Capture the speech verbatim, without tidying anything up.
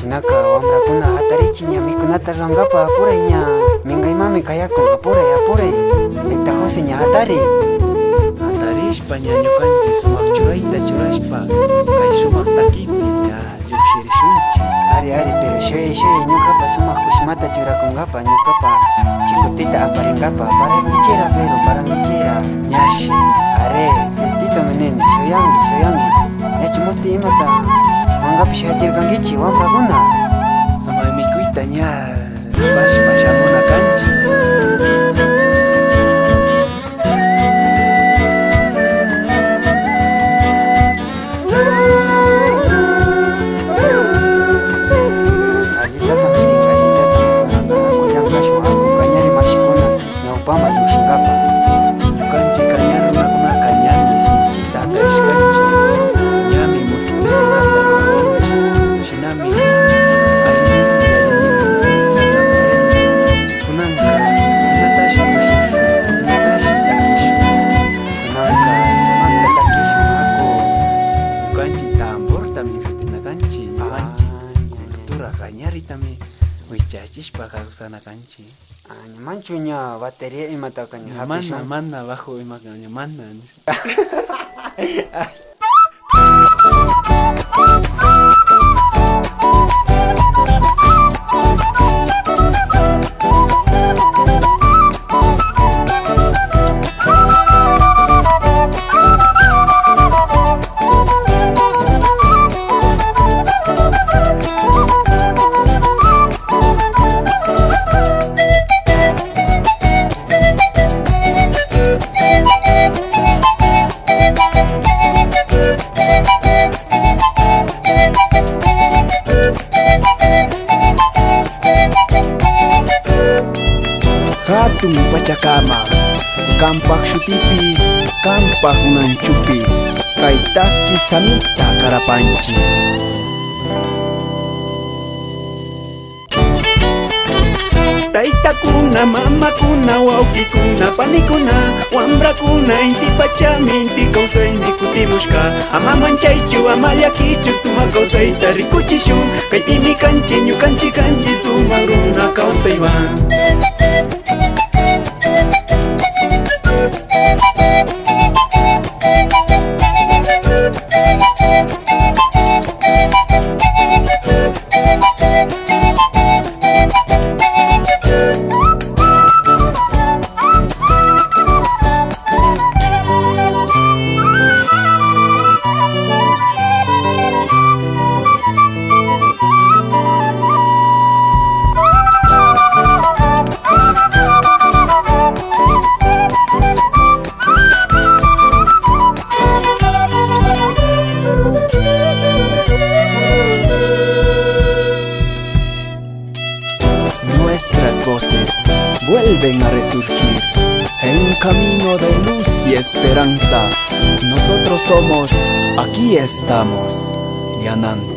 Naka wambrakuna hatarichi ña mikunata rurankapak, apuray ña, minkaymami kayakun, apuray, apuray. Tayta José ña hatari. Hatarishpa ña ñukanchik sumak churayta churashpa, kay sumak takipi ña llukshirishunchik. Ari, ari, pero shuyay, shuyay, ñukapak sumak kushmata churakunkapa, ñukapak chikutita aparinkapa, parankichira, pero parankichira. Ñashi. Ari, ciertitami nini, shuyanki, shuyanki. Ñachu musti imata mankapi shayachirkankichik, wambrakuna? Sumak mikuyta ña ripashpa shamuna kanchik. Allitata mirin, allitata mikunata, aku llankashun, aku kañari mashikuna ñawpaman llukshinkapa. Ñukanchik kaña runakunaka ñami sinchita atashkanchik, ñami muskukunata ruranchik, shinami allinmi, allinmi. Kunanka, imatashi tushushun, imatashi takishun. Kunanka, sumakta takishun, aku. Ñukanchik tambortami shutina kanchik, ñukanchik cultura kañaritami wichachishpa kawsana kanchik. Ah, ña manchu ña batería imataka ña hapishun. Ña mana, mana bajo imaka ña mana. Hatun pachakama, kanpak shutipi, kanpak unanchupi, kay taki samita karapanchik. Taytakuna, mamakuna, wawkikuna, panikuna, wambrakuna, inti pachami, inti kawsaymi kutimushka. Ama manchaychu, ama llakichu, sumak kawsayta rikuchishun. Kaypimi kanchik, ñukanchik kanchik, sumak runa kawsaywan. Nuestras voces vuelven a resurgir en un camino de luz y esperanza. Nosotros somos, aquí estamos, Yananta.